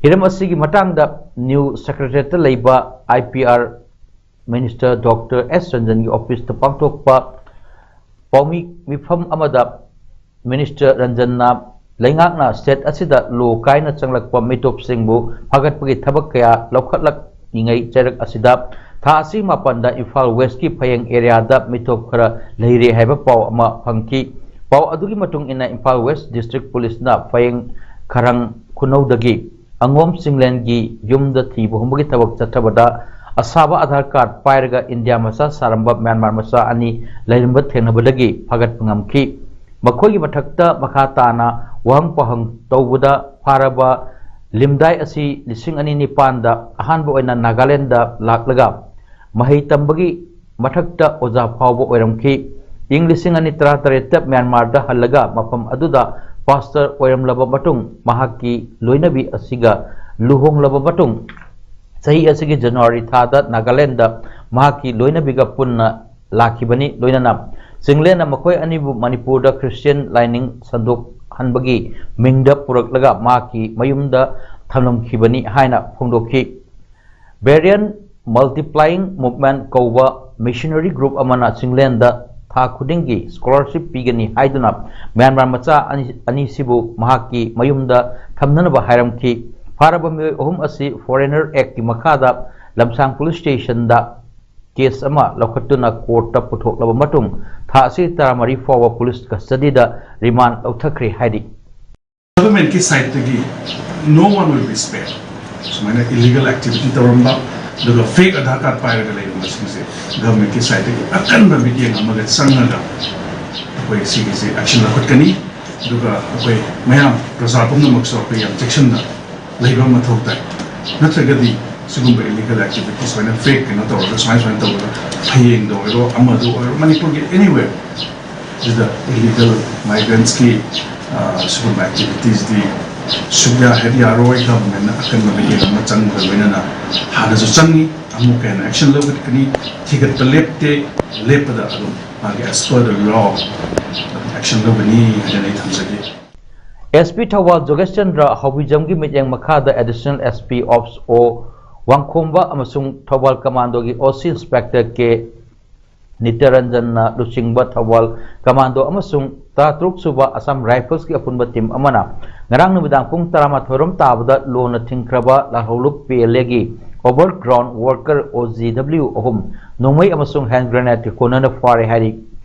ꯍꯤꯔꯝ ꯑꯁꯤꯒꯤ ꯃꯇꯥꯡꯗ ꯅ꯭ꯌꯨ ꯁꯦꯀ꯭ꯔꯦꯇꯔꯤꯌꯦꯠꯇ ꯂꯩꯕ I P R minister doctor S ꯔꯟꯖꯟꯒꯤ ꯑꯣꯐꯤꯁꯇ ꯄꯥꯡꯊꯣꯛꯄ ꯄꯥꯎꯃꯤ ꯃꯤꯐꯝ ꯑꯃꯗ ꯃꯤꯅꯤꯁꯇꯔ ꯔꯟꯖꯟꯅ ꯂꯩꯉꯥꯛꯅ ꯁ꯭ꯇꯦꯠ ꯑꯁꯤꯗ ꯂꯣ ꯀꯥꯏꯅ ꯆꯪꯂꯛꯄ ꯃꯤꯇꯣꯞꯁꯤꯡꯕꯨ ꯐꯥꯒꯠꯄꯒꯤ ꯊꯕꯛ ꯀꯌꯥ ꯂꯧꯈꯠꯂꯛꯂꯤꯉꯩ ꯆꯩꯔꯛ ꯑꯁꯤꯗ ꯊꯥ ꯑꯁꯤꯒꯤ ꯃꯥꯄꯟꯗ ꯏꯝꯐꯥꯜ ꯋꯦꯁꯀꯤ ꯐꯌꯦꯡ ꯑꯦꯔꯤꯌꯥꯗ ꯃꯤꯇꯣꯞ ꯈꯔ ꯂꯩꯔꯦ ꯍꯥꯏꯕ ꯄꯥꯎ ꯑꯃ ꯐꯪꯈꯤ꯫ ꯄꯥꯎ ꯑꯗꯨꯒꯤ ꯃꯇꯨꯡ ꯏꯟꯅ ꯏꯝꯐꯥꯜ ꯋꯦꯁ ꯗꯤꯁꯇ꯭ꯔꯤꯛ ꯄꯨꯂꯤꯁꯅ ꯐꯌꯦꯡ ꯈꯔꯪ ꯈꯨꯅꯧꯗꯒꯤ ꯑꯉꯣꯝ ꯆꯤꯡꯂꯦꯟꯒꯤ ꯌꯨꯝꯗ ꯊꯤꯕ ꯍꯨꯝꯕꯒꯤ ꯊꯕꯛ ꯆꯠꯊꯕꯗ ꯑꯁꯥꯕ ꯑꯙꯥꯔ ꯀꯥꯔꯗ ꯄꯥꯏꯔꯒ ꯏꯟꯗꯤꯌꯥ ꯃꯆꯥ ꯁꯥꯔꯝꯕ ꯃ꯭ꯌꯥꯟꯃꯥꯔ ꯃꯆꯥ ꯑꯅꯤ ꯂꯩꯔꯝꯕ ꯊꯦꯡꯅꯕꯗꯒꯤ ꯐꯥꯒꯠꯄ ꯉꯝꯈꯤ꯫ ꯃꯈꯣꯏꯒꯤ ꯃꯊꯛꯇ ꯃꯈꯥ ꯇꯥꯅ ꯋꯥꯍꯪ ꯄꯥꯎꯍꯪ ꯇꯧꯕꯗ ꯐꯥꯔꯕ ꯂꯤꯝꯗꯥꯏ ꯑꯁꯤ ꯂꯤꯁꯤꯡ ꯑꯅꯤ ꯅꯤꯄꯥꯟꯗ ꯑꯍꯥꯟꯕ ꯑꯣꯏꯅ ꯅꯥꯒꯥꯂꯦꯟꯗ ꯂꯥꯛꯂꯒ ꯃꯍꯩ ꯇꯝꯕꯒꯤ ꯃꯊꯛꯇ ꯑꯣꯖꯥ ꯐꯥꯎꯕ ꯑꯣꯏꯔꯝꯈꯤ꯫ ꯏꯪ ꯂꯤꯁꯤꯡ ꯑꯅꯤ ꯇꯔꯥꯇꯔꯦꯠꯇ ꯃ꯭ꯌꯥꯟꯃꯥꯔꯗ ꯍꯜꯂꯒ ꯃꯐꯝ ꯑꯗꯨꯗ ꯄꯥꯁꯇꯔ ꯑꯣꯏꯔꯝꯂꯕ ꯃꯇꯨꯡ ꯃꯍꯥꯛꯀꯤ ꯂꯣꯏꯅꯕꯤ ꯑꯁꯤꯒ ꯂꯨꯍꯣꯡꯂꯕ ꯃꯇꯨꯡ ꯆꯍꯤ ꯑꯁꯤꯒꯤ ꯖꯅꯋꯥꯔꯤ ꯊꯥꯗ ꯅꯥꯒꯥꯂꯦꯟꯗ ꯃꯍꯥꯛꯀꯤ ꯂꯣꯏꯅꯕꯤꯒ ꯄꯨꯟꯅ ꯂꯥꯛꯈꯤꯕꯅꯤ꯫ ꯂꯣꯏꯅꯅ ꯆꯤꯡꯂꯦꯟꯅ ꯃꯈꯣꯏ ꯑꯅꯤꯕꯨ ꯃꯅꯤꯄꯨꯔꯗ ꯈ꯭ꯔꯤꯁꯇꯤꯌꯟ ꯂꯥꯏꯅꯤꯡ ꯁꯟꯗꯣꯛꯍꯟꯕꯒꯤ ꯃꯤꯡꯗ ꯄꯨꯔꯛꯂꯒ ꯃꯍꯥꯛꯀꯤ ꯃꯌꯨꯝꯗ ꯊꯝꯂꯝꯈꯤꯕꯅꯤ ꯍꯥꯏꯅ ꯐꯣꯡꯗꯣꯛꯈꯤ꯫ ꯕꯦꯔꯤꯌꯟ ꯃꯜꯇꯤꯄ꯭ꯂꯥꯏꯌꯤꯡ ꯃꯨꯚꯃꯦꯟꯠ ꯀꯧꯕ ꯃꯤꯁꯅꯔꯤ ꯒ꯭ꯔꯨꯞ ꯑꯃꯅ ꯆꯤꯡꯂꯦꯟꯗ ꯊꯥ ꯈꯨꯗꯤꯡꯒꯤ ꯁ꯭ꯀꯣꯂꯔꯁꯤꯞ ꯄꯤꯒꯅꯤ ꯍꯥꯏꯗꯨꯅ ꯃ꯭ꯌꯥꯟꯃꯥꯔ ꯃꯆꯥ ꯑꯅꯤ, ꯑꯅꯤꯁꯤꯕꯨ ꯃꯍꯥꯛꯀꯤ ꯃꯌꯨꯝꯗ ꯊꯝꯅꯅꯕ ꯍꯥꯏꯔꯝꯈꯤ꯫ ꯐꯥꯔꯕ ꯃꯤꯑꯣꯏ ꯑꯍꯨꯝ ꯑꯁꯤ ꯐꯣꯔꯦꯅꯔ ꯑꯦꯛꯀꯤ ꯃꯈꯥꯗ ꯂꯝꯁꯥꯡ ꯄꯨꯂꯤꯁ ꯁ꯭ꯇꯦꯁꯟꯗ ꯀꯦꯁ ꯑꯃ ꯂꯧꯈꯠꯇꯨꯅ ꯀꯣꯔꯠꯇ ꯄꯨꯊꯣꯛꯂꯕ ꯃꯇꯨꯡ ꯊꯥ ꯑꯁꯤ ꯇꯔꯥꯃꯔꯤ ꯐꯥꯎꯕ ꯄꯨꯂꯤꯁ ꯀꯁꯇꯗꯤꯗ ꯔꯤꯃꯥꯟ ꯂꯧꯊꯈ꯭ꯔꯦ ꯍꯥꯏꯔꯤ꯫ ꯒꯚꯔꯟꯃꯦꯟꯠꯀꯤ ꯁꯥꯏꯠꯇꯒꯤ no one will be spared꯫ ꯁꯨꯃꯥꯏꯅ ꯏꯂꯤꯒꯦꯜ ꯑꯦꯛꯇꯤꯚꯤꯇꯤ ꯇꯧꯔꯝꯕ, ꯑꯗꯨꯒ ꯐꯦꯛ ꯑꯙꯥꯔ ꯀꯥꯔꯗ ꯄꯥꯏꯔꯒ ꯂꯩꯔꯝꯕꯁꯤꯡꯁꯦ ꯒꯚꯔꯟꯃꯦꯟꯠꯀꯤ ꯁꯥꯏꯠꯇꯒꯤ ꯑꯀꯟꯕ ꯃꯤꯠꯌꯦꯡ ꯑꯃꯒ ꯆꯪꯉꯒ ꯑꯩꯈꯣꯏ ꯁꯤꯒꯤꯁꯦ ꯑꯦꯛꯁꯟ ꯂꯧꯈꯠꯀꯅꯤ꯫ ꯑꯗꯨꯒ ꯑꯩꯈꯣꯏ ꯃꯌꯥꯝ ꯄ꯭ꯔꯖꯥ ꯄꯨꯝꯅꯃꯛꯁꯨ ꯑꯩꯈꯣꯏ ꯌꯥꯝ ꯆꯦꯛꯁꯤꯟꯅ ꯂꯩꯕ ꯃꯊꯧ ꯇꯥꯏ꯫ ꯅꯠꯇ꯭ꯔꯒꯗꯤ ꯁꯤꯒꯨꯝꯕ ꯏꯂꯤꯒꯦꯜ ꯑꯦꯛꯇꯤꯚꯤꯇꯤꯁ ꯁꯨꯃꯥꯏꯅ ꯐꯦꯛ ꯀꯩꯅꯣ ꯇꯧꯔꯒ ꯁꯨꯃꯥꯏ ꯁꯨꯃꯥꯏꯅ ꯇꯧꯔꯒ ꯐꯌꯦꯡꯗ ꯑꯣꯏꯔꯣ ꯑꯃꯗ ꯑꯣꯏꯔꯣ ꯃꯅꯤꯄꯨꯔꯒꯤ ꯑꯦꯅꯤꯋꯦꯔ ꯁꯤꯗ ꯏꯂꯤꯒꯦꯜ ꯃꯥꯏꯒ꯭ꯔꯦꯟꯠꯁꯀꯤ ꯁꯤꯒꯨꯝꯕ ꯑꯦꯛꯇꯤꯚꯤꯇꯤꯁꯇꯤ ꯁꯨꯛꯌꯥ ꯍꯦꯛ ꯌꯥꯔꯣꯏ꯫ ꯒꯚꯔꯟꯃꯦꯟꯠꯅ ꯑꯀꯟꯕ ꯃꯤꯠꯌꯦꯡ ꯑꯃ ꯆꯪꯕꯒ ꯂꯣꯏꯅꯅ ꯍꯥꯟꯅꯁꯨ ꯆꯪꯉꯤ, ꯑꯃꯨꯛꯀ ꯍꯦꯟꯅ ꯑꯦꯛꯁꯟ ꯂꯧꯒꯠꯀꯅꯤ꯫ ꯊꯤꯒꯠꯄ ꯂꯦꯞꯇꯦ, ꯂꯦꯞꯄꯗ ꯑꯗꯨꯝ ꯃꯥꯒꯤ as per the law action ꯂꯧꯒꯅꯤ ꯍꯥꯏꯗꯅ ꯑꯩ ꯊꯝꯖꯒꯦ꯫ ꯑꯦꯁ ꯄꯤ ꯊꯧꯕꯥꯜ ꯖꯣꯒꯦꯁ ꯆꯟꯗ꯭ꯔ ꯍꯧꯕꯤꯖꯝꯒꯤ ꯃꯤꯠꯌꯦꯡ ꯃꯈꯥꯗ ꯑꯦꯗꯤꯁꯅꯦꯜ ꯑꯦꯁ ꯄꯤ ꯑꯣꯞꯁ ꯑꯣ ꯋꯥꯡꯈꯣꯝꯕ ꯑꯃꯁꯨꯡ ꯊꯧꯕꯥꯜ ꯀꯃꯥꯟꯗꯣꯒꯤ ꯑꯣ ꯁꯤ ꯏꯟꯁꯄꯦꯛꯇꯔ ꯀꯦ ꯅꯤꯇ꯭ꯌꯔꯟꯖꯟꯅ ꯂꯨꯆꯤꯡꯕ ꯊꯧꯕꯥꯜ ꯀꯃꯥꯟꯗꯣ ꯑꯃꯁꯨꯡ ꯇꯔꯥꯇꯔꯨꯛ ꯁꯨꯕ ꯑꯁꯥꯝ ꯔꯥꯏꯐꯜꯁꯀꯤ ꯑꯄꯨꯟꯕ ꯇꯤꯝ ꯑꯃꯅ ꯉꯔꯥꯡ ꯅꯨꯃꯤꯗꯥꯡ ꯄꯨꯡ ꯇꯔꯥꯃꯥꯊꯣꯏ ꯔꯣꯝ ꯇꯥꯕꯗ ꯂꯣꯟꯅ ꯊꯤꯡꯈ꯭ꯔꯕ ꯂꯥꯜꯍꯧꯂꯨꯞ ꯄꯤ ꯑꯦꯜ ꯑꯦꯒꯤ ꯑꯣꯚꯔ ꯒ꯭ꯔꯥꯎꯟ ꯋꯥꯔꯀꯔ ꯑꯣ ꯖꯤ ꯗꯕ꯭ꯂꯤꯎ ꯑꯍꯨꯝ ꯅꯣꯡꯃꯩ ꯑꯃꯁꯨꯡ ꯍꯦꯟ ꯒ꯭ꯔꯦꯅꯦꯗꯀꯤ ꯀꯣꯟꯅꯅ ꯐꯥꯔꯦ ꯍꯥꯏꯔꯤ꯫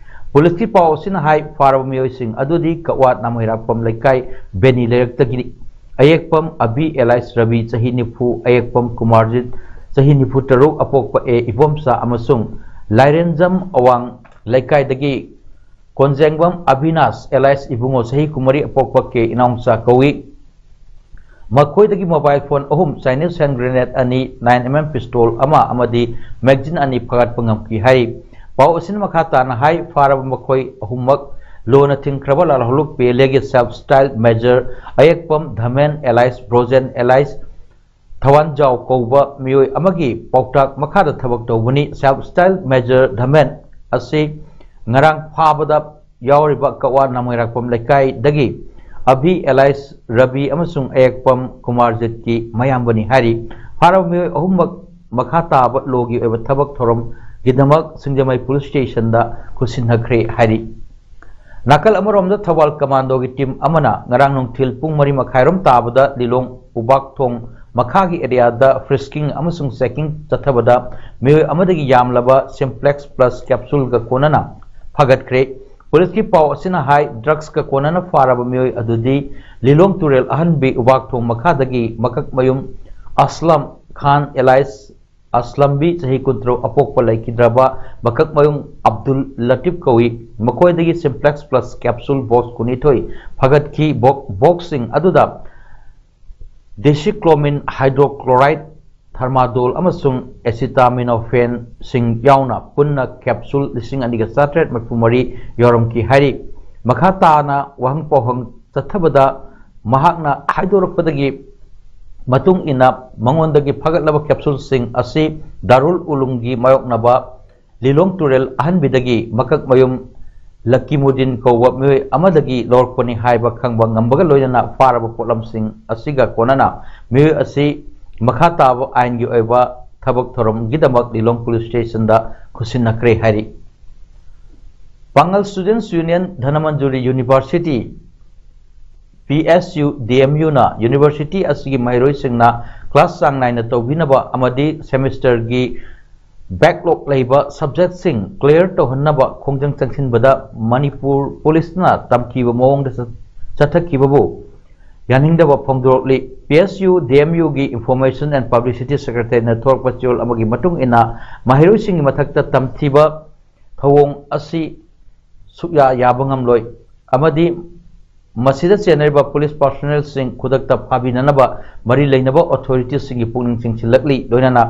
ꯄꯨꯂꯤꯁꯀꯤ ꯄꯥꯎ ꯑꯁꯤꯅ ꯍꯥꯏ, ꯐꯥꯔꯕ ꯃꯤꯑꯣꯏꯁꯤꯡ ꯑꯗꯨꯗꯤ ꯀꯛꯋꯥ ꯅꯥꯃꯩꯔꯥꯛꯄꯝ ꯂꯩꯀꯥꯏ ꯕꯦꯅꯤ ꯂꯩꯔꯛꯇꯒꯤꯅꯤ꯫ ꯑꯌꯦꯛꯄꯝ ꯑꯕꯤ ꯑꯦꯂꯥꯏꯁ ꯔꯕꯤ ꯆꯍꯤ ꯅꯤꯐꯨ, ꯑꯌꯦꯛꯄꯝ ꯀꯨꯃꯥꯔꯖꯤꯠ ꯆꯍꯤ ꯅꯤꯐꯨ ꯇꯔꯨꯛ ꯑꯄꯣꯛꯄ ꯑꯦ ꯏꯕꯣꯝꯆꯥ ꯑꯃꯁꯨꯡ ꯂꯥꯏꯔꯦꯟꯖꯝ ꯑꯋꯥꯡ ꯂꯩꯀꯥꯏꯗꯒꯤ ꯀꯣꯟꯖꯦꯡꯕꯝ ꯑꯕꯤꯅꯥꯁ ꯑꯦꯂꯥꯏꯁ ꯏꯕꯨꯡꯉꯣ ꯆꯍꯤ ꯀꯨꯟꯃꯔꯤ ꯑꯄꯣꯛꯄ ꯀꯦ ꯏꯅꯥꯎꯆꯥ ꯀꯧꯏ꯫ ꯃꯈꯣꯏꯗꯒꯤ ꯃꯣꯕꯥꯏꯜ ꯐꯣꯟ ꯑꯍꯨꯝ, ꯆꯥꯏꯅꯤꯁ ꯍꯦꯟ ꯒ꯭ꯔꯦꯅꯦꯗ ꯑꯅꯤ, ꯅꯥꯏꯟ ꯑꯦꯝ ꯑꯦꯝ ꯄꯤꯁꯇꯣꯜ ꯑꯃ ꯑꯃꯗꯤ ꯃꯦꯒꯖꯤꯟ ꯑꯅꯤ ꯐꯥꯒꯠꯄ ꯉꯝꯈꯤ ꯍꯥꯏꯔꯤ꯫ ꯄꯥꯎ ꯑꯁꯤꯅ ꯃꯈꯥ ꯇꯥꯅ ꯍꯥꯏ, ꯐꯥꯔꯕ ꯃꯈꯣꯏ ꯑꯍꯨꯝꯃꯛ ꯂꯣꯟꯅ ꯊꯤꯡꯈ꯭ꯔꯕ ꯂꯥꯜꯍꯧꯂꯨꯞ ꯄꯤ ꯑꯦꯜ ꯑꯦꯒꯤ ꯁꯦꯜꯐ ꯁ꯭ꯇꯥꯏꯜ ꯃꯦꯖꯔ ꯑꯌꯦꯛꯄꯝ ꯙꯃꯦꯟ ꯑꯦꯂꯥꯏꯁ ꯕ꯭ꯔꯣꯖꯦꯟ ꯑꯦꯂꯥꯏꯁ ꯊꯋꯥꯟꯖꯥꯎ ꯀꯧꯕ ꯃꯤꯑꯣꯏ ꯑꯃꯒꯤ ꯄꯥꯎꯇꯥꯛ ꯃꯈꯥꯗ ꯊꯕꯛ ꯇꯧꯕꯅꯤ꯫ ꯁꯦꯜꯐ ꯁ꯭ꯇꯥꯏꯜ ꯃꯦꯖꯔ ꯙꯃꯦꯟ ꯑꯁꯤ ꯉꯔꯥꯡ ꯐꯥꯕꯗ ꯌꯥꯎꯔꯤꯕ ꯀꯛꯋꯥ ꯅꯥꯃꯩꯔꯥꯛꯄꯝ ꯂꯩꯀꯥꯏꯗꯒꯤ ꯑꯕꯤ ꯑꯦꯂꯥꯏꯁ ꯔꯕꯤ ꯑꯃꯁꯨꯡ ꯑꯌꯦꯛꯄꯝ ꯀꯨꯃꯥꯔꯖꯤꯠꯀꯤ ꯃꯌꯥꯝꯕꯅꯤ ꯍꯥꯏꯔꯤ꯫ ꯐꯥꯔꯕ ꯃꯤꯑꯣꯏ ꯑꯍꯨꯝꯃꯛ ꯃꯈꯥ ꯇꯥꯕ ꯂꯣꯒꯤ ꯑꯣꯏꯕ ꯊꯕꯛ ꯊꯧꯔꯝꯒꯤꯗꯃꯛ ꯁꯤꯡꯖꯃꯩ ꯄꯨꯂꯤꯁ ꯁ꯭ꯇꯦꯁꯟꯗ ꯈꯨꯠꯁꯤꯟꯅꯈ꯭ꯔꯦ ꯍꯥꯏꯔꯤ꯫ ꯅꯥꯀꯜ ꯑꯃꯔꯣꯝꯗ ꯊꯧꯕꯥꯜ ꯀꯃꯥꯟꯗꯣꯒꯤ ꯇꯤꯝ ꯑꯃꯅ ꯉꯔꯥꯡ ꯅꯨꯡꯊꯤꯜ ꯄꯨꯡ ꯃꯔꯤ ꯃꯈꯥꯏꯔꯣꯝ ꯇꯥꯕꯗ ꯂꯤꯂꯣꯡ ꯎꯕꯥꯛꯊꯣꯡ ꯃꯈꯥꯒꯤ ꯑꯦꯔꯤꯌꯥꯗ ꯐ꯭ꯔꯤꯁꯀꯤꯡ ꯑꯃꯁꯨꯡ ꯆꯦꯀꯤꯡ ꯆꯠꯊꯕꯗ ꯃꯤꯑꯣꯏ ꯑꯃꯗꯒꯤ ꯌꯥꯝꯂꯕ ꯁꯤꯝꯄ꯭ꯂꯦꯛꯁ ꯄ꯭ꯂꯁ ꯀꯦꯞꯁꯨꯜꯒ ꯀꯣꯟꯅꯅ ꯐꯥꯒꯠꯈ꯭ꯔꯦ꯫ ꯄꯨꯂꯤꯁꯀꯤ ꯄꯥꯎ ꯑꯁꯤꯅ ꯍꯥꯏ, ꯗ꯭ꯔꯒꯁꯀ ꯀꯣꯟꯅꯅ ꯐꯥꯔꯕ ꯃꯤꯑꯣꯏ ꯑꯗꯨꯗꯤ ꯂꯤꯂꯣꯡ ꯇꯨꯔꯦꯜ ꯑꯍꯟꯕꯤ ꯎꯕꯥꯛꯊꯣꯡ ꯃꯈꯥꯗꯒꯤ ꯃꯀꯛꯃꯌꯨꯝ ꯑꯁꯂꯝ ꯈꯥꯟ ꯑꯦꯂꯥꯏꯁ ꯑꯁꯂꯝꯕꯤ ꯆꯍꯤ ꯀꯨꯟꯇꯔꯨꯛ ꯑꯄꯣꯛꯄ ꯂꯩꯈꯤꯗ꯭ꯔꯕ ꯃꯀꯛꯃꯌꯨꯝ ꯑꯕꯗꯨꯜ ꯂꯇꯤꯐ ꯀꯧꯏ꯫ ꯃꯈꯣꯏꯗꯒꯤ ꯁꯤꯝꯄ꯭ꯂꯦꯛꯁ ꯄ꯭ꯂꯁ ꯀꯦꯞꯁꯨꯜ ꯕꯣꯛꯁ ꯀꯨꯟꯅꯤꯊꯣꯏ ꯐꯥꯒꯠꯈꯤ꯫ ꯕꯣꯛ-, ꯕꯣꯛꯁꯁꯤꯡ ꯑꯗꯨꯗ ꯗꯤꯁꯤꯀ꯭ꯂꯣꯃꯤꯟ ꯍꯥꯏꯗ꯭ꯔꯣꯀ꯭ꯂꯣꯔꯥꯏꯗ ꯊꯔꯃꯥꯗꯣꯜ ꯑꯃꯁꯨꯡ ꯑꯦꯁꯤꯇꯥꯃꯤꯅꯣꯐꯦꯟꯁꯤꯡ ꯌꯥꯎꯅ ꯄꯨꯟꯅ ꯀꯦꯞꯁꯨꯜ ꯂꯤꯁꯤꯡ ꯑꯅꯤꯒ ꯆꯥꯇ꯭ꯔꯦꯠ ꯃꯔꯤꯐꯨ ꯃꯔꯤ ꯌꯧꯔꯝꯈꯤ ꯍꯥꯏꯔꯤ꯫ ꯃꯈꯥ ꯇꯥꯅ ꯋꯥꯍꯪ ꯄꯥꯎꯍꯪ ꯆꯠꯊꯕꯗ ꯃꯍꯥꯛꯅ ꯍꯥꯏꯗꯣꯔꯛꯄꯗꯒꯤ ꯃꯇꯨꯡ ꯏꯟꯅ ꯃꯉꯣꯟꯗꯒꯤ ꯐꯒꯠꯂꯕ ꯀꯦꯞꯁꯨꯜꯁꯤꯡ ꯑꯁꯤ ꯗꯥꯔꯨꯜ ꯎꯂꯨꯝꯒꯤ ꯃꯥꯌꯣꯛꯅꯕ ꯂꯤꯂꯣꯡ ꯇꯨꯔꯦꯜ ꯑꯍꯟꯕꯤꯗꯒꯤ ꯃꯀꯛꯃꯌꯨꯝ ꯂꯀꯤꯃꯨꯗꯤꯟ ꯀꯧꯕ ꯃꯤꯑꯣꯏ ꯑꯃꯗꯒꯤ ꯂꯧꯔꯛꯄꯅꯤ ꯍꯥꯏꯕ ꯈꯪꯕ ꯉꯝꯕꯒ ꯂꯣꯏꯅꯅ ꯐꯥꯔꯕ ꯄꯣꯠꯂꯝꯁꯤꯡ ꯑꯁꯤꯒ ꯀꯣꯟꯅꯅ ꯃꯤꯑꯣꯏ ꯑꯁꯤ ꯃꯈꯥ ꯇꯥꯕ ꯑꯥꯏꯟꯒꯤ ꯑꯣꯏꯕ ꯊꯕꯛ ꯊꯧꯔꯝꯒꯤꯗꯃꯛ ꯂꯤꯂꯣꯡ ꯄꯨꯂꯤꯁ ꯁ꯭ꯇꯦꯁꯟꯗ ꯈꯨꯠꯁꯤꯟꯅꯈ꯭ꯔꯦ ꯍꯥꯏꯔꯤ꯫ ꯄꯥꯡꯒꯜ students union Dhanamanjuri university, P S U D M ꯌꯨꯅ ꯌꯨꯅꯤꯚꯔꯁꯤꯇꯤ ꯑꯁꯤꯒꯤ ꯃꯍꯩꯔꯣꯏꯁꯤꯡꯅ ꯀ꯭ꯂꯥꯁ ꯆꯥꯡ ꯅꯥꯏꯅ ꯇꯧꯕꯤꯅꯕ ꯑꯃꯗꯤ ꯁꯦꯃꯤꯁꯇꯔꯒꯤ ꯕꯦꯛꯂꯣꯛ ꯂꯩꯕ ꯁꯕꯖꯦꯛꯁꯤꯡ ꯀ꯭ꯂꯤꯌꯥꯔ ꯇꯧꯍꯟꯅꯕ ꯈꯣꯡꯖꯪ ꯆꯪꯁꯤꯟꯕꯗ ꯃꯅꯤꯄꯨꯔ ꯄꯨꯂꯤꯁꯅ ꯇꯝꯈꯤꯕ ꯃꯑꯣꯡꯗ ꯆꯠ-, ꯆꯠꯊꯈꯤꯕꯕꯨ ꯌꯥꯅꯤꯡꯗꯕ ꯐꯣꯡꯗꯣꯔꯛꯂꯤ꯫ P S U D M ꯌꯨꯒꯤ ꯏꯟꯐꯣꯔꯃꯦꯁꯟ ꯑꯦꯟ ꯄꯕ꯭ꯂꯤꯁꯤꯇꯤ ꯁꯦꯀ꯭ꯔꯦꯇꯔꯤꯅ ꯊꯣꯔꯛꯄ ꯆꯦꯔꯣꯜ ꯑꯃꯒꯤ ꯃꯇꯨꯡ ꯏꯟꯅ, ꯃꯍꯩꯔꯣꯏꯁꯤꯡꯒꯤ ꯃꯊꯛꯇ ꯇꯝꯊꯤꯕ ꯊꯧꯑꯣꯡ ꯑꯁꯤ ꯁꯨꯛꯌꯥ ꯌꯥꯕ ꯉꯝꯂꯣꯏ ꯑꯃꯗꯤ ꯃꯁꯤꯗ ꯆꯦꯟꯅꯔꯤꯕ ꯄꯨꯂꯤꯁ ꯄꯥꯔꯁꯣꯅꯦꯜꯁꯤꯡ ꯈꯨꯗꯛꯇ ꯐꯥꯕꯤꯅꯅꯕ ꯃꯔꯤ ꯂꯩꯅꯕ ꯑꯣꯊꯣꯔꯤꯇꯤꯁꯤꯡꯒꯤ ꯄꯨꯛꯅꯤꯡ ꯆꯤꯡꯁꯤꯜꯂꯛꯂꯤ꯫ ꯂꯣꯏꯅꯅ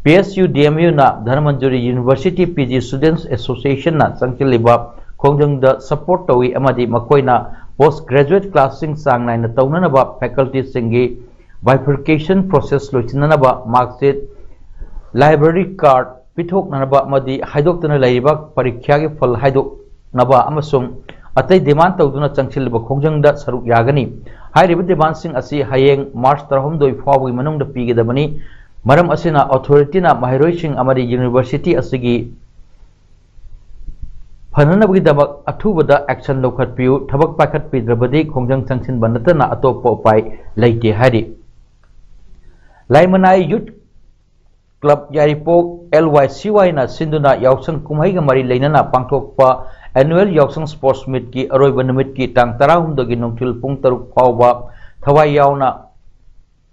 P S U D M ꯌꯨꯅ Dhanamanjuri university P G students ꯑꯦꯁꯣꯁꯤꯌꯦꯁꯟꯅ ꯆꯪꯁꯤꯜꯂꯤꯕ ꯈꯣꯡꯖꯪꯗ ꯁꯄꯣꯔꯠ ꯇꯧꯏ ꯑꯃꯗꯤ ꯃꯈꯣꯏꯅ ꯄꯣꯁ ꯒ꯭ꯔꯦꯖꯨꯑꯦꯠ ꯀ꯭ꯂꯥꯁꯁꯤꯡ ꯆꯥꯡ ꯅꯥꯏꯅ ꯇꯧꯅꯅꯕ ꯐꯦꯀꯜꯇꯤꯁꯤꯡꯒꯤ ꯕꯥꯏꯐꯔꯀꯦꯁꯟ ꯄ꯭ꯔꯣꯁꯦꯁ ꯂꯣꯏꯁꯤꯟꯅꯅꯕ ꯃꯥꯔꯛꯁꯤꯠ, ꯂꯥꯏꯕ꯭ꯔꯦꯔꯤ ꯀꯥꯔꯗ ꯄꯤꯊꯣꯛꯅꯅꯕ ꯑꯃꯗꯤ ꯍꯥꯏꯗꯣꯛꯇꯅ ꯂꯩꯔꯤꯕ ꯄꯔꯤꯈ꯭ꯌꯥꯒꯤ ꯐꯜ ꯍꯥꯏꯗꯣꯛꯅꯕ ꯑꯃꯁꯨꯡ ꯑꯇꯩ ꯗꯤꯃꯥꯟ ꯇꯧꯗꯨꯅ ꯆꯪꯁꯤꯜꯂꯤꯕ ꯈꯣꯡꯖꯪꯗ ꯁꯔꯨꯛ ꯌꯥꯒꯅꯤ꯫ ꯍꯥꯏꯔꯤꯕ ꯗꯤꯃꯥꯟꯁꯤꯡ ꯑꯁꯤ ꯍꯌꯦꯡ ꯃꯥꯔꯆ ꯇꯔꯥꯍꯨꯝꯗꯣꯏ ꯐꯥꯎꯕꯒꯤ ꯃꯅꯨꯡꯗ ꯄꯤꯒꯗꯕꯅꯤ꯫ ꯃꯔꯝ ꯑꯁꯤꯅ, ꯑꯣꯊꯣꯔꯤꯇꯤꯅ ꯃꯍꯩꯔꯣꯏꯁꯤꯡ ꯑꯃꯗꯤ ꯌꯨꯅꯤꯚꯔꯁꯤꯇꯤ ꯑꯁꯤꯒꯤ ꯐꯅꯅꯕꯒꯤꯗꯃꯛ ꯑꯊꯨꯕꯗ ꯑꯦꯛꯁꯟ ꯂꯧꯈꯠꯄꯤꯌꯨ꯫ ꯊꯕꯛ ꯄꯥꯏꯈꯠꯄꯤꯗ꯭ꯔꯕꯗꯤ ꯈꯣꯡꯖꯪ ꯆꯪꯁꯤꯟꯕ ꯅꯠꯇꯅ ꯑꯇꯣꯞꯄ ꯎꯄꯥꯏ ꯂꯩꯇꯦ ꯍꯥꯏꯔꯤ꯫ ꯂꯥꯏꯃꯅꯥꯏ ꯌꯨꯠ ꯀ꯭ꯂꯕ ꯌꯥꯏꯔꯤꯄꯣꯛ ꯑꯦꯜ ꯋꯥꯏ ꯁꯤ ꯋꯥꯏꯅ ꯁꯤꯟꯗꯨꯅ ꯌꯥꯎꯁꯪ ꯀꯨꯝꯍꯩꯒ ꯃꯔꯤ ꯂꯩꯅꯅ ꯄꯥꯡꯊꯣꯛꯄ ꯑꯦꯅꯨꯑꯦꯜ ꯌꯥꯎꯁꯪ ꯁ꯭ꯄꯣꯔꯠꯁ ꯃꯤꯠꯀꯤ ꯑꯔꯣꯏꯕ ꯅꯨꯃꯤꯠꯀꯤ ꯇꯥꯡ ꯇꯔꯥꯍꯨꯝꯗꯣꯏꯒꯤ ꯅꯨꯡꯊꯤꯜ ꯄꯨꯡ ꯇꯔꯨꯛ ꯐꯥꯎꯕ ꯊꯋꯥꯏ ꯌꯥꯎꯅ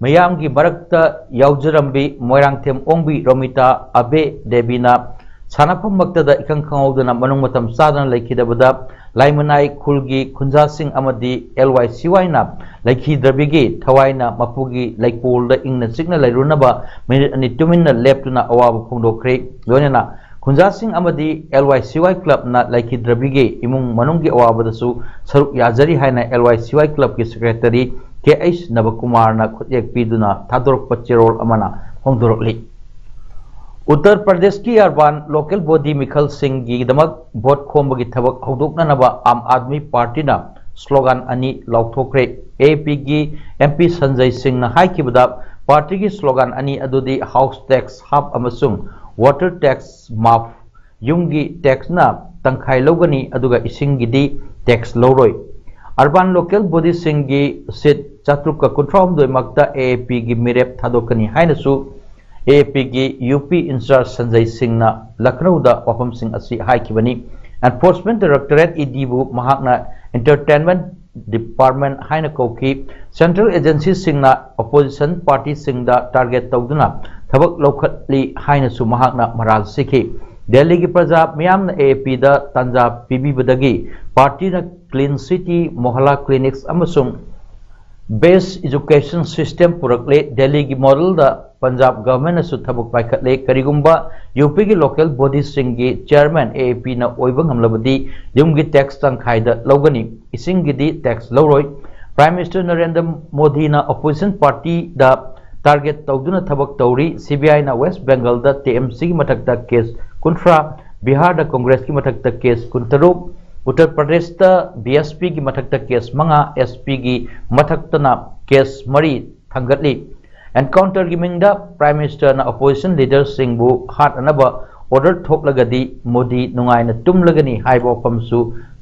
ꯃꯤꯌꯥꯝꯒꯤ ꯃꯔꯛꯇ ꯌꯥꯎꯖꯔꯝꯕꯤ ꯃꯣꯏꯔꯥꯡꯊꯦꯝ ꯑꯣꯡꯕꯤ ꯔꯣꯃꯤꯇꯥ ꯑꯕꯦ ꯗꯦꯕꯤꯅ ꯁꯥꯟꯅꯐꯝꯃꯛꯇꯗ ꯏꯈꯪ ꯈꯪꯍꯧꯗꯅ ꯃꯅꯨꯡ ꯃꯇꯝ ꯆꯥꯗꯅ ꯂꯩꯈꯤꯗꯕꯗ ꯂꯥꯏꯃꯅꯥꯏ ꯈꯨꯜꯒꯤ ꯈꯨꯟꯖꯥꯁꯤꯡ ꯑꯃꯗꯤ ꯑꯦꯜ ꯋꯥꯏ ꯁꯤ ꯋꯥꯏꯅ ꯂꯩꯈꯤꯗ꯭ꯔꯕꯤꯒꯤ ꯊꯋꯥꯏꯅ ꯃꯄꯨꯒꯤ ꯂꯩꯀꯣꯜꯗ ꯏꯪꯅ ꯆꯤꯛꯅ ꯂꯩꯔꯨꯅꯕ ꯃꯤꯅꯤꯠ ꯑꯅꯤ ꯇꯨꯃꯤꯟꯅ ꯂꯦꯞꯇꯨꯅ ꯑꯋꯥꯕ ꯐꯣꯡꯗꯣꯛꯈ꯭ꯔꯦ꯫ ꯂꯣꯏꯅꯅ ꯈꯨꯟꯖꯥꯁꯤꯡ ꯑꯃꯗꯤ ꯑꯦꯜ ꯋꯥꯏ ꯁꯤ ꯋꯥꯏ ꯀ꯭ꯂꯕꯅ ꯂꯩꯈꯤꯗ꯭ꯔꯕꯤꯒꯤ ꯏꯃꯨꯡ ꯃꯅꯨꯡꯒꯤ ꯑꯋꯥꯕꯗꯁꯨ ꯁꯔꯨꯛ ꯌꯥꯖꯔꯤ ꯍꯥꯏꯅ ꯑꯦꯜ ꯋꯥꯏ ꯁꯤ ꯋꯥꯏ ꯀ꯭ꯂꯕꯀꯤ ꯁꯦꯀ꯭ꯔꯦꯇꯔꯤ ꯀꯦ ꯑꯩꯆ ꯅꯕꯀꯨꯃꯥꯔꯅ ꯈꯨꯠꯌꯦꯛ ꯄꯤꯗꯨꯅ ꯊꯥꯗꯣꯔꯛꯄ ꯆꯦꯔꯣꯜ ꯑꯃꯅ ꯐꯣꯡꯗꯣꯔꯛꯂꯤ꯫ ꯎꯠꯇꯔ ꯄ꯭ꯔꯗꯦꯁꯀꯤ ꯑꯔꯕꯥꯟ ꯂꯣꯀꯦꯜ ꯕꯣꯗꯤ ꯃꯤꯈꯜꯁꯤꯡꯒꯤꯗꯃꯛ ꯚꯣꯠ ꯈꯣꯝꯕꯒꯤ ꯊꯕꯛ ꯍꯧꯗꯣꯛꯅꯅꯕ ꯑꯥꯝ ꯑꯥꯗꯃꯤ ꯄꯥꯔꯇꯤꯅ ꯁ꯭ꯂꯣꯒꯥꯟ ꯑꯅꯤ ꯂꯥꯎꯊꯣꯛꯈ꯭ꯔꯦ꯫ ꯑꯦ ꯄꯤꯒꯤ ꯑꯦꯝ ꯄꯤ ꯁꯟꯖꯩ ꯁꯤꯡꯅ ꯍꯥꯏꯈꯤꯕꯗ, ꯄꯥꯔꯇꯤꯒꯤ ꯁ꯭ꯂꯣꯒꯥꯟ ꯑꯅꯤ ꯑꯗꯨꯗꯤ "ꯍꯥꯎꯁ ꯇꯦꯛꯁ ꯍꯥꯞ" ꯑꯃꯁꯨꯡ "ꯋꯥꯇꯔ ꯇꯦꯛꯁ ꯃꯥꯐ"꯫ ꯌꯨꯝꯒꯤ ꯇꯦꯛꯁꯅ ꯇꯪꯈꯥꯏ ꯂꯧꯒꯅꯤ, ꯑꯗꯨꯒ ꯏꯁꯤꯡꯒꯤꯗꯤ ꯇꯦꯛꯁ ꯂꯧꯔꯣꯏ꯫ ꯑꯔꯕꯥꯟ ꯂꯣꯀꯦꯜ ꯕꯣꯗꯤꯁꯤꯡꯒꯤ ꯁꯤꯠ ꯆꯥꯇ꯭ꯔꯨꯛꯀ ꯀꯨꯟꯊ꯭ꯔꯥꯍꯨꯝꯗꯣꯏ ꯃꯛꯇ ꯑꯦ ꯑꯦ ꯄꯤꯒꯤ ꯃꯤꯔꯦꯞ ꯊꯥꯗꯣꯛꯀꯅꯤ ꯍꯥꯏꯅꯁꯨ ꯑꯦ ꯑꯦ ꯄꯤꯒꯤ ꯌꯨ ꯄꯤ ꯏꯟꯆꯥꯔꯖ ꯁꯟꯖꯩ ꯁꯤꯡꯅ ꯂꯈꯅꯧꯗ ꯋꯥꯐꯝꯁꯤꯡ ꯑꯁꯤ ꯍꯥꯏꯈꯤꯕꯅꯤ꯫ ꯑꯦꯟꯐꯣꯔꯁꯃꯦꯟ ꯗꯥꯏꯔꯦꯛꯇꯣꯔꯦꯠ, ꯏ ꯗꯤꯕꯨ ꯃꯍꯥꯛꯅ ꯑꯦꯟꯇꯔꯇꯦꯟꯃꯦꯟ ꯗꯤꯄꯥꯔꯠꯃꯦꯟ ꯍꯥꯏꯅ ꯀꯧꯈꯤ꯫ ꯁꯦꯟꯇ꯭ꯔꯦꯜ ꯑꯦꯖꯦꯟꯁꯤꯁꯤꯡꯅ ꯑꯣꯄꯣꯖꯤꯁꯟ ꯄꯥꯔꯇꯤꯁꯤꯡꯗ ꯇꯥꯔꯒꯦꯠ ꯇꯧꯗꯨꯅ ꯊꯕꯛ ꯂꯧꯈꯠꯂꯤ ꯍꯥꯏꯅꯁꯨ ꯃꯍꯥꯛꯅ ꯃꯔꯥꯜ ꯁꯤꯈꯤ꯫ ꯗꯦꯜꯂꯤꯒꯤ ꯄ꯭ꯔꯖꯥ ꯃꯤꯌꯥꯝꯅ ꯑꯦ ꯑꯦ ꯄꯤꯗ ꯇꯥꯟꯖꯥ ꯄꯤꯕꯤꯕꯗꯒꯤ ꯄꯥꯔꯇꯤꯅ ꯀ꯭ꯂꯤꯟ ꯁꯤꯇꯤ, ꯃꯣꯍꯜꯂꯥ ꯀ꯭ꯂꯤꯅꯤꯛꯁ ꯑꯃꯁꯨꯡ ꯕꯦꯁ ꯏꯖꯨꯀꯦꯁꯟ ꯁꯤꯁꯇꯦꯝ ꯄꯨꯔꯛꯂꯦ꯫ ꯗꯦꯜꯂꯤꯒꯤ ꯃꯣꯗꯦꯜꯗ ꯄꯟꯖꯥꯕ ꯒꯚꯔꯟꯃꯦꯟꯅꯁꯨ ꯊꯕꯛ ꯄꯥꯏꯈꯠꯂꯦ꯫ ꯀꯔꯤꯒꯨꯝꯕ ꯌꯨ ꯄꯤꯒꯤ ꯂꯣꯀꯦꯜ ꯕꯣꯗꯤꯁꯤꯡꯒꯤ ꯆꯤꯌꯔꯃꯦꯟ ꯑꯦ ꯑꯦ ꯄꯤꯅ ꯑꯣꯏꯕ ꯉꯝꯂꯕꯗꯤ ꯌꯨꯝꯒꯤ ꯇꯦꯛꯁ ꯇꯪꯈꯥꯏꯗ ꯂꯧꯒꯅꯤ, ꯏꯁꯤꯡꯒꯤꯗꯤ ꯇꯦꯛꯁ ꯂꯧꯔꯣꯏ꯫ ꯄ꯭ꯔꯥꯏꯝ ꯃꯤꯅꯤꯁꯇꯔ ꯅꯔꯦꯟꯗ꯭ꯔ ꯃꯣꯗꯤꯅ ꯑꯣꯄꯣꯖꯤꯁꯟ ꯄꯥꯔꯇꯤꯗ ꯇꯥꯔꯒꯦꯠ ꯇꯧꯗꯨꯅ ꯊꯕꯛ ꯇꯧꯔꯤ꯫ ꯁꯤ ꯕꯤ ꯑꯥꯏꯅ ꯋꯦꯁ ꯕꯦꯡꯒꯜꯗ ꯇꯤ ꯑꯦꯝ ꯁꯤꯒꯤ ꯃꯊꯛꯇ ꯀꯦꯁ ꯀꯨꯟꯊ꯭ꯔꯥ, ꯕꯤꯍꯥꯔꯗ ꯀꯣꯡꯒ꯭ꯔꯦꯁꯀꯤ ꯃꯊꯛꯇ ꯀꯦꯁ ꯀꯨꯟꯇꯔꯨꯛ, ꯎꯠꯇꯔ ꯄ꯭ꯔꯗꯦꯁꯇ ꯕꯤ ꯑꯦꯁ ꯄꯤꯒꯤ ꯃꯊꯛꯇ ꯀꯦꯁ ꯃꯉꯥ, ꯑꯦꯁ ꯄꯤꯒꯤ ꯃꯊꯛꯇꯅ ꯀꯦꯁ ꯃꯔꯤ ꯊꯥꯡꯒꯠꯂꯤ꯫ ꯑꯦꯟꯀꯥꯎꯟꯇꯔꯒꯤ ꯃꯤꯡꯗ ꯄ꯭ꯔꯥꯏꯝ ꯃꯤꯅꯤꯁꯇꯔꯅ ꯑꯣꯄꯣꯖꯤꯁꯟ ꯂꯤꯗꯔꯁꯤꯡꯕꯨ ꯍꯥꯠꯅꯅꯕ ꯑꯣꯔꯗꯔ ꯊꯣꯛꯂꯒꯗꯤ ꯃꯣꯗꯤ ꯅꯨꯡꯉꯥꯏꯅ ꯇꯨꯝꯂꯒꯅꯤ ꯍꯥꯏꯕ ꯋꯥꯐꯝꯁꯨ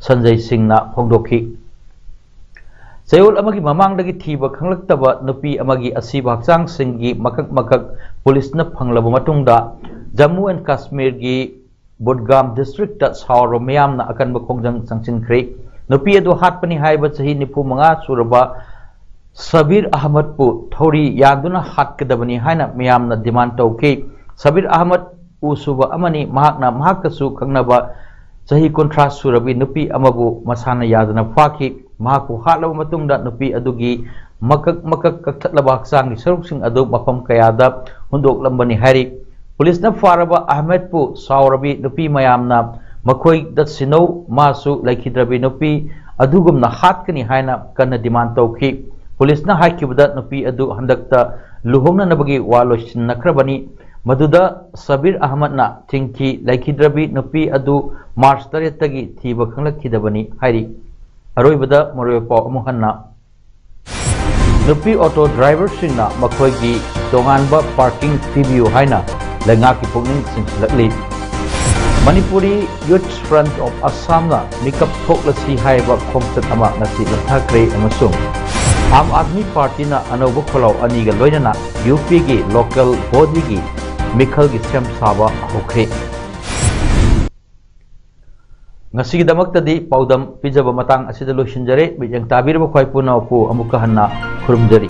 ꯁꯟꯖꯩ ꯁꯤꯡꯅ ꯐꯣꯡꯗꯣꯛꯈꯤ꯫ ꯆꯌꯣꯜ ꯑꯃꯒꯤ ꯃꯃꯥꯡꯗꯒꯤ ꯊꯤꯕ ꯈꯪꯂꯛꯇꯕ ꯅꯨꯄꯤ ꯑꯃꯒꯤ ꯑꯁꯤꯕ ꯍꯛꯆꯥꯡꯁꯤꯡꯒꯤ ꯃꯀꯛ ꯃꯀꯛ ꯄꯨꯂꯤꯁꯅ ꯐꯪꯂꯕ ꯃꯇꯨꯡꯗ, ꯖꯝꯃꯨ ꯑꯦꯟ ꯀꯥꯁꯃꯤꯔꯒꯤ ꯕꯨꯗꯒꯥꯝ ꯗꯤꯁꯇ꯭ꯔꯤꯛꯇ ꯁꯥꯎꯔꯕ ꯃꯤꯌꯥꯝꯅ ꯑꯀꯟꯕ ꯈꯣꯡꯖꯪ ꯆꯪꯁꯤꯟꯈ꯭ꯔꯦ꯫ ꯅꯨꯄꯤ ꯑꯗꯨ ꯍꯥꯠꯄꯅꯤ ꯍꯥꯏꯕ ꯆꯍꯤ ꯅꯤꯐꯨ ꯃꯉꯥ ꯁꯨꯔꯕ ꯁꯕꯤꯔ ꯑꯍꯃꯗꯄꯨ ꯊꯧꯔꯤ ꯌꯥꯟꯗꯨꯅ ꯍꯥꯠꯀꯗꯕꯅꯤ ꯍꯥꯏꯅ ꯃꯤꯌꯥꯝꯅ ꯗꯤꯃꯥꯟ ꯇꯧꯈꯤ꯫ ꯁꯕꯤꯔ ꯑꯍꯃꯗ ꯎ ꯁꯨꯕ ꯑꯃꯅꯤ꯫ ꯃꯍꯥꯛꯅ ꯃꯍꯥꯛꯀꯁꯨ ꯈꯪꯅꯕ ꯆꯍꯤ ꯀꯨꯟꯊ꯭ꯔꯥ ꯁꯨꯔꯕꯤ ꯅꯨꯄꯤ ꯑꯃꯕꯨ ꯃꯁꯥꯅ ꯌꯥꯗꯅ ꯐꯥꯈꯤ꯫ ꯃꯍꯥꯛꯄꯨ ꯍꯥꯠꯂꯕ ꯃꯇꯨꯡꯗ ꯅꯨꯄꯤ ꯑꯗꯨꯒꯤ ꯃꯀꯛ ꯃꯀꯛ ꯀꯛꯊꯠꯂꯕ ꯍꯛꯆꯥꯡꯒꯤ ꯁꯔꯨꯛꯁꯤꯡ ꯑꯗꯨ ꯃꯐꯝ ꯀꯌꯥꯗ ꯍꯨꯟꯗꯣꯛꯂꯝꯕꯅꯤ ꯍꯥꯏꯔꯤ꯫ ꯄꯨꯂꯤꯁꯅ ꯐꯥꯔꯕ ꯑꯍꯃꯦꯗꯄꯨ ꯁꯥꯎꯔꯕꯤ ꯅꯨꯄꯤ ꯃꯌꯥꯝꯅ ꯃꯈꯣꯏꯗ ꯁꯤꯟꯅꯧ, ꯃꯥꯁꯨ ꯂꯩꯈꯤꯗ꯭ꯔꯕꯤ ꯅꯨꯄꯤ ꯑꯗꯨꯒꯨꯝꯅ ꯍꯥꯠꯀꯅꯤ ꯍꯥꯏꯅ ꯀꯟꯅ ꯗꯤꯃꯥꯟ ꯇꯧꯈꯤ꯫ ꯄꯨꯂꯤꯁꯅ ꯍꯥꯏꯈꯤꯕꯗ ꯅꯨꯄꯤ ꯑꯗꯨ ꯍꯟꯗꯛꯇ ꯂꯨꯍꯣꯡꯅꯅꯕꯒꯤ ꯋꯥ ꯂꯣꯏꯁꯤꯟꯅꯈ꯭ꯔꯕꯅꯤ꯫ ꯃꯗꯨꯗ ꯁꯕꯤꯔ ꯑꯍꯃꯗꯅ ꯊꯤꯡꯈꯤ꯫ ꯂꯩꯈꯤꯗ꯭ꯔꯕꯤ ꯅꯨꯄꯤ ꯑꯗꯨ ꯃꯥꯔꯆ ꯇꯔꯦꯠꯇꯒꯤ ꯊꯤꯕ ꯈꯪꯂꯛꯈꯤꯗꯕꯅꯤ ꯍꯥꯏꯔꯤ꯫ ꯑꯔꯣꯏꯕꯗ ꯃꯔꯨꯑꯣꯏꯕ ꯄꯥꯎ ꯑꯃꯨꯛ ꯍꯟꯅ꯫ ꯅꯨꯄꯤ ꯑꯣꯇꯣ ꯗ꯭ꯔꯥꯏꯚꯔꯁꯤꯡꯅ ꯃꯈꯣꯏꯒꯤ ꯇꯣꯉꯥꯟꯕ ꯄꯥꯔꯀꯤꯡ ꯄꯤꯕꯤꯌꯨ ꯍꯥꯏꯅ ꯂꯩꯉꯥꯛꯀꯤ ꯄꯨꯛꯅꯤꯡ ꯆꯤꯡꯁꯤꯜꯂꯛꯂꯤ꯫ ꯃꯅꯤꯄꯨꯔꯤ ꯌꯨꯠ ꯐ꯭ꯔꯟꯠ ꯑꯣꯐ ꯑꯁꯥꯝꯅ ꯃꯤꯀꯞ ꯊꯣꯛꯂꯁꯤ ꯍꯥꯏꯕ ꯈꯣꯡꯆꯠ ꯑꯃ ꯉꯁꯤ ꯂꯦꯞꯊꯈ꯭ꯔꯦ ꯑꯃꯁꯨꯡ ꯑꯥꯝ ꯑꯥꯗꯃꯤ ꯄꯥꯔꯇꯤꯅ ꯑꯅꯧꯕ ꯈꯣꯜꯂꯥꯎ ꯑꯅꯤꯒ ꯂꯣꯏꯅꯅ ꯌꯨ ꯄꯤꯒꯤ ꯂꯣꯀꯦꯜ ꯕꯣꯗꯤꯒꯤ ꯃꯤꯈꯜꯒꯤ ꯁꯦꯝ ꯁꯥꯕ ꯍꯧꯈ꯭ꯔꯦ꯫ ꯉꯁꯤꯒꯤꯗꯃꯛꯇꯗꯤ ꯄꯥꯎꯗꯝ ꯄꯤꯖꯕ ꯃꯇꯥꯡ ꯑꯁꯤꯗ ꯂꯣꯏꯁꯤꯟꯖꯔꯦ꯫ ꯃꯤꯠꯌꯦꯡ ꯇꯥꯕꯤꯔꯕ ꯈ꯭ꯋꯥꯏ ꯄꯨꯝꯅꯃꯛꯄꯨ ꯑꯃꯨꯛꯀ ꯍꯟꯅ ꯈꯨꯔꯨꯝꯖꯔꯤ꯫